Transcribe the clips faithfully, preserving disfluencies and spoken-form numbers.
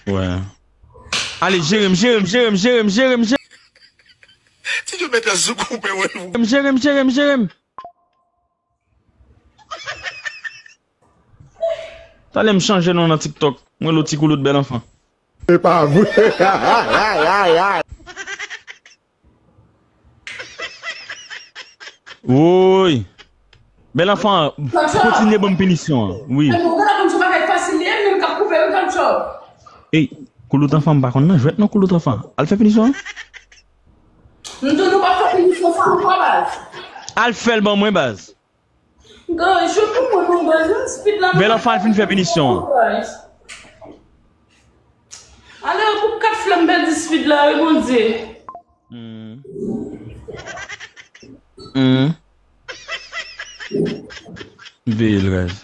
Wè. Ale, jere m, jere m, jere m, jere m, jere m, jere m. Ti Djo mèt la sou koupe wè. Jere m, jere m, jere m, jere m. Talè m chanje non nan TikTok. Mwen lo ti koulout bèl anfan. Se pa vre. Woy. Bèl anfan, kontinye ban m pinisyon an. Wi. Ey, koulout anfan m pa konn nan jwèt non koulout anfan. Al fè pinisyon an. M di nou pa fè pinisyon sa ankò baz. Al fè l ban mwen baz. Guys, jwe pou mwen non guys, men speed la. Bèl anfan al fin fè pinisyon an. Ale pou kat flèm pèdi speed la wi Bondye. Hmm. Hmm. Veye l guys.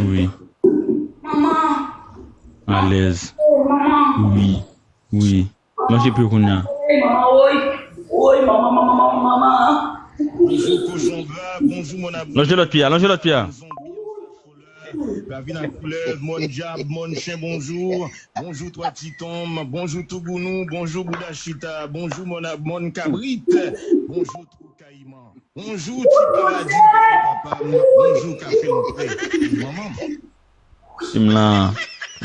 Wi. Manman. Alèz. Oh, manman. Wi. Wi. Lonje pye w kounye a. Oy, manman, oy. Oy, manman, manman, manman, manman. Bonjou, kochon gra. Bonjou, mon amour. Lonje lòt pye a, lonje lòt pye a. Ravin ak koulèv, mòn djab, mòn chen, bonjou. Bonjou, twa ti tonm. Bonjou, tougounou. Bonjou, bouda chita. Bonjou, mòn, mòn kabrit. Bonjou, twou kayiman. Bonjou, ti paradi, papa m. Bonjou, kafe lanfè. Manman m. Dim lan.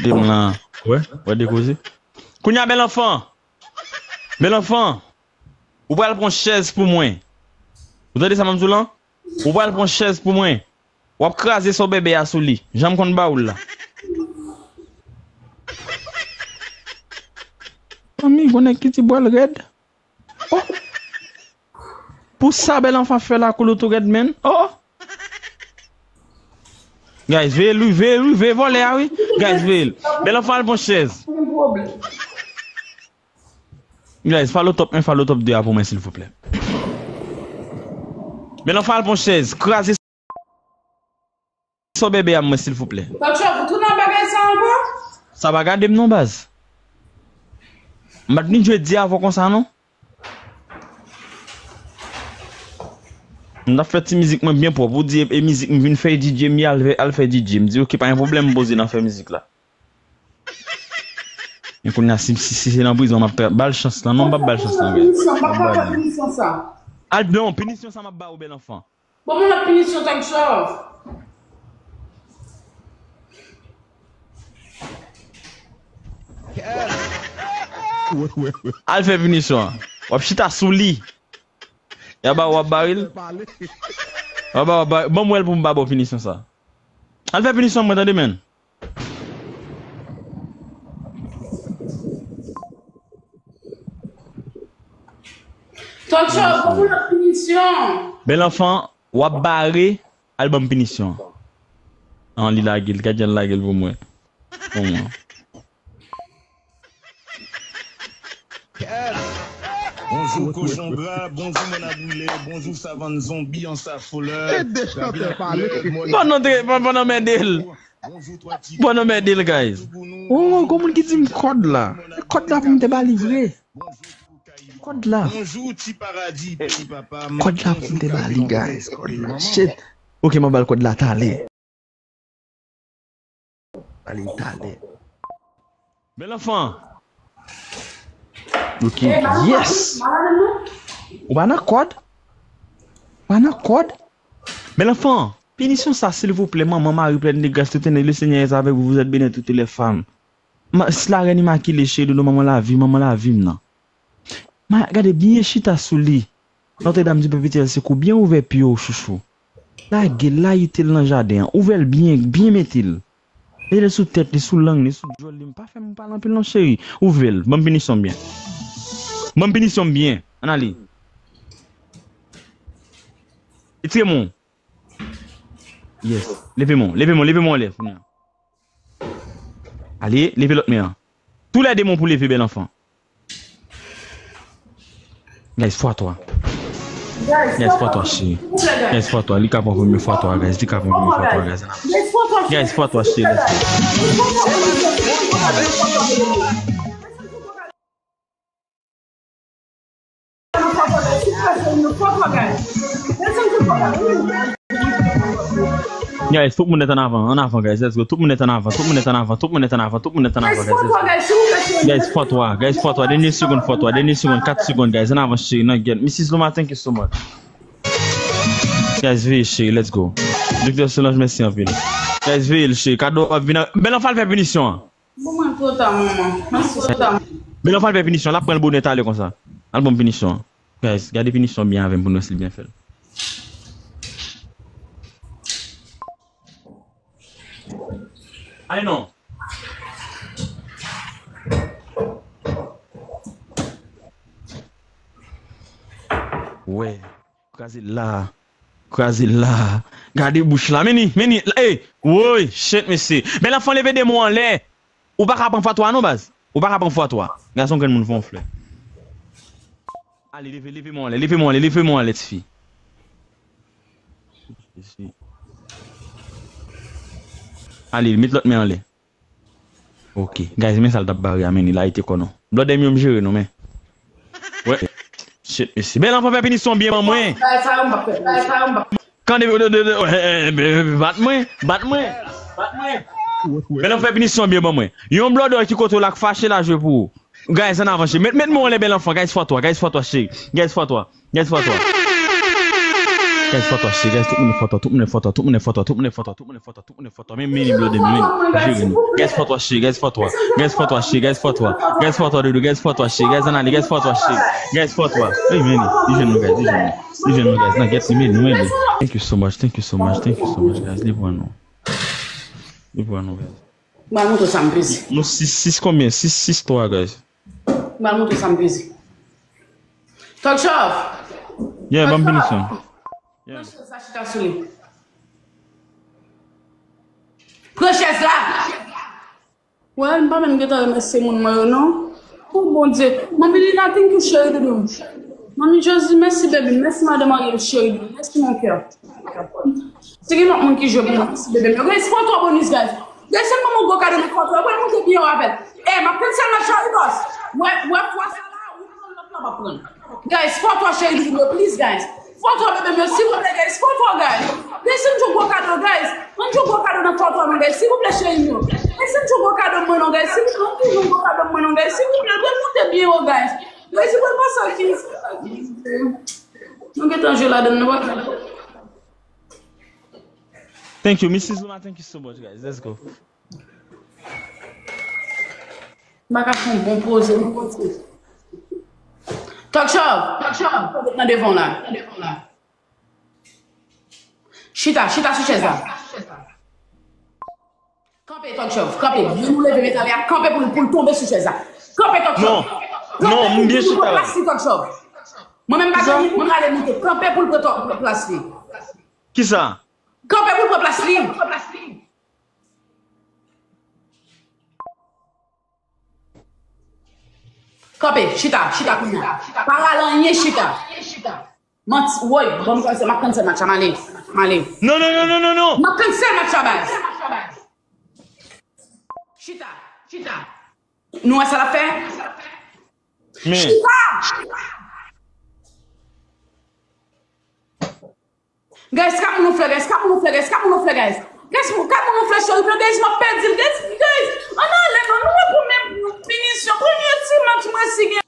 Dim lan. Wè, wè de koze. Kounye a, bèl anfan. Bèl anfan. Ou pral pran chèz pou mwen. Ou tande sa m ap di w lan? Ou pral pran chèz pou mwen. W ap kraze sa w bèbè a sou li. Jan m konn ba w l la. Zanmi, gon nèg ki di bwèl rèd. Oh! Pou sa bèl anfan fè la koulout ou rèd menn. Oh! Guys, veye l wi, veye l wi, veye vòlè a wi. Guys, veye l. Bèl anfan al pran chèz. Guys, follow top un, follow top deux a pou mwen silvouplè. Bèl anfan al pran chèz. Kraze sa w bèbè a mwen silvouplè. Tòtchòv, ou tou nan bagay sa ankò? Sa pa gade m non baz. M pa t vin jwe di avè w konsa non. M t ap fè ti mizik mwen byen pwòp. Ou di e, e mizik m vin fè D J, m ye al fè, al fè D J. M di oke, pa gen pwoblèm, m poze nan fè mizik la. Men kounye a, si, si, si se nan prizon, m ap ba l chans lan. Non, m p ap ba l chans lan, men. M ap ba l. Al, non, pinisyon sa m ap ba ou, bèl anfan. Bon, mwen ap pinisyon tank chòv. Al fè pinisyon an. W ap chita sou li. Y a ba w ap bare l. W ap ba w ap bare. Ban m wè l pou m pa ba w pinisyon sa. Al fè pinisyon mwen tande, menn. Tòtchò, ban mwen lòt pinisyon. Bèl anfan, w ap bare, al ban m pinisyon an. An, li lage l, gad jan l lage l pou mwen. Pou mwen. Bonjou kochon gra, bonjou mòn a brile, bonjou savann zonbi an sa folè. Bon, non, te, bon, bon, non, mède l. Bon, non, mède l, guys. Oh, gon moun ki di m kòd la. Kòd la pou m te ba li vre. Kòd la. Bonjou, ti paradi, ti papa. Kòd la pou m te ba li, guys. Kòd la. Shit. Ok, m a ba l kòd la talè. Ale talè. Bèl anfan. Ok, yes. Ou pa nan kòd? Ou pa nan kòd? Bèl anfan. Pinisyon sa, silvouplè, manman Mari plèn de gras, tout honneur, le Seigneur est avec vous, vous êtes bénie toutes les femmes. Ma, la reine immaculée, chérie doudou, manman lavi, manman lavi m nan. Ma, gade byen chita sou li. Notre Dame du Perpétuel Secours, byen ouvè pye w, chouchou. Lage l, layite l nan jaden an. Ouvè l byen, byen mete l. Mete l sou tèt li, sou lang li, sou djòl li. M pa fè m pale anpil non, cheri. Ouvè l. Ban m pinisyon byen. Ban m pinisyon byen. Ann ale. Etire men w. Yes. Leve men w, leve men w, leve men w anlè kounye a. Ale, leve lòt men an. Toulède men w pou leve, bèl anfan. Guys, fwa twa. Guys, fwa twa, cheri. Guys, fwa twa. Li ka pran premye fwa twa, guys. Li ka pran premye fwa twa, guys. Guys, fwa twa, cheri. Let's go. Guys, tout moun nèt an avan, an avan, guys, let's go. Tout moun nèt an avan, tout moun nèt an avan, tout moun nèt an avan, tout moun nèt an avan, guys, let's go. Guys, fò twa, guys, fò twa, dènye segonn, fò twa, dènye segonn, kat segonn, guys, an avan, cheri, nan gèt. Missis Loma, thank you so much. Guys, veye, cheri, let's go. Doktè Solange, mèsi anpil. Guys, veye l, cheri, kado ap vin. Bèl anfan al fè pinisyon an. Bon, mwen twò ta, manman. Mèsi, twò ta. Bèl anfan al fè pinisyon, l ap pran l bonè talè konsa. Al ban m pinisyon an. Guys, gade pinisyon byen avè m pou nou wè si l byen fè l. Ale non. Wè. Kraze l la. Kraze l la. Gade bouch la. Men ni, men ni. Ey! Woy! Shit, mesye. Bèl anfan leve de men w anlè. Ou pa ka pran fwa twa non, baz. Ou pa ka pran fwa twa. Gason grenn moun fè yon flè. Ale, leve, leve men w anlè, leve men w anlè, leve men w anlè, tifi. Ale, met lòt men anlè. Ok. Guys, men sa l t ap bare a, men li la rete kò non. Blòdè m yo m jere nou, men. Wè. Shit, mesye. Bèl anfan fè pinisyon byen ban mwen. Bagay sa yo m p ap fè, bagay sa yo m p ap fè. Kande, de, de, de, eh, eh, eh, bat mwen, bat mwen, bat mwen. Bèl anfan fè pinisyon byen ban mwen. Yon blòdè ki kote w la k fache la jwe pou ou. Guys, ann avanse. Met, met men w anlè bèl anfan. Guys, fò twa, guys, fò twa, cheri. Guys, fò twa, guys, fò twa. Guys, fò twa, cheri. Guys, tout moun fò twa, tout moun fò twa, tout moun fò twa, tout moun fò twa, tout moun fò twa, tout moun fò twa. Men, men, blòdè, men, jere nou. Guys, fò twa, cheri, guys, fò twa. Guys, fò twa, cheri, guys, fò twa. Guys, fò twa, doudou, guys, fò twa, cheri. Guys, ann ale, guys, fò twa, cheri. Guys, fò twa. Ey, men, li jwenn nou, guys, li jwenn nou. Li jwenn nou, guys, nan gèt li, men, nou, men. Thank you so much, thank you so much, thank you so much, guys. Li pran nou. Li pran nou, guys. M pral montre w sa m peze. Nou sis, sis konbyen? Sis, sis twa, guys. M pral montre w sa m peze. Talk Show! Yeah, ban m pinisyon. Yeah. Pran chèz la, chita sou li. Pran chèz la! Well, m pa menm gentan remèsye moun mwen yo, non. Oh, Bondye. Manmi Lina, thank you, cheri doudou. Manmi Josie, mèsi, baby. Mèsi, madanm Ariel, cheri doudou. Mèsi, mon cœur. Si gen lòt moun ki jwe pou mwen, mèsi, bebe m yo. Guys, fò twa bonus, guys. Guys, sèl manman gwo kado nan fò twa. Wè, monte byen w avè l. Eh, m ap cancel match la, wi, boss. Wè, wè, fwa sa la, wi, pran lòt la, m ap pran. Guys, fò twa cheri doudou m yo, please, guys. Fò twa bebe m yo, silvouplè, guys. Fò twa, guys. Guys, si m jwe gwo kado, guys. Ann jwe gwo kado nan fò twa, non, guys. Silvouplè, cheri m yo. Guys, si m jwe gwo kado mwen, non, guys. Silvouplè, ann jwe gwo kado mwen, non, guys. Silvouplè, l pral monte byen wo, guys. Guys, li pral pase a kenz. Nou gentan jwe ladann, nou pa. Thank you, missis Loma, thank you so much, guys. Let's go. M pa ka fè yon bon poze, yon bon poze. Talk Show! Talk Show! Nan devan w la. Chita, chita sou chèz la. Kanpe, Talk Show, kanpe. Vin ou leve met ale a, kanpe pou l, pou l tonbe sou chèz la. Kanpe, Talk Show. Non, non, m byen chita la. Plas li, Talk Show. Mwen menm pa gen moun, mwen ale moute. Kanpe pou l pran to-, plas li. Kisa? Kanpe pou l pran plas li. Kanpe, chita, chita kounye a. Pa rale anyen, chita. Manti, woy, bon, m ap cancel, m ap cancel match la, m ale, m ale. Non, non, non, non, non, non. M ap cancel match la, baz. Chita, chita. Nou wè sa l ap fè? Men. Chita! Guys, kap moun nou fè, guys, kap moun nou fè, guys, kap moun nou fè, guys. Guys, kap moun nou fè, cheri, guys, m ap pèdi l, guys, guys. Ann ale, non, nou wè pou men pinisyon, premye ti match mwen si gen.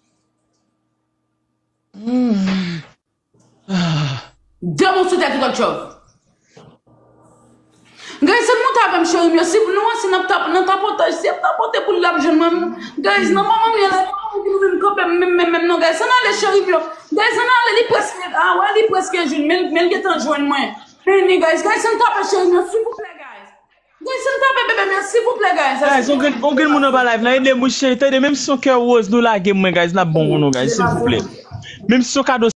Dè moun sou tèt ou, Talk Show. Guys, ann monte avè m, cheri m yo. Si nou wè si n ap tap-, nan tapotaj, si ap tapote pou l ap jwenn mwen. Guys, nan moman m ye la, nou menm kanpe m menm, menm, menm, non, guys. Ann ale, cheri m yo. Guys, ann ale, li prèske, a, wè, li prèske jwenn, men, men l gentan jwenn mwen. Men ni, guys, guys, ann tape, cheri m yo, silvouplè, guys. Guys, ann tape, bebe m yo, silvouplè, guys. Guys, on grenn, on grenn moun anba live la, ede m wi, cheri, tande, menm si se yon kè woz nou lage mwen, guys, n ap bon pou nou, guys, silvouplè. Menm si se yon kado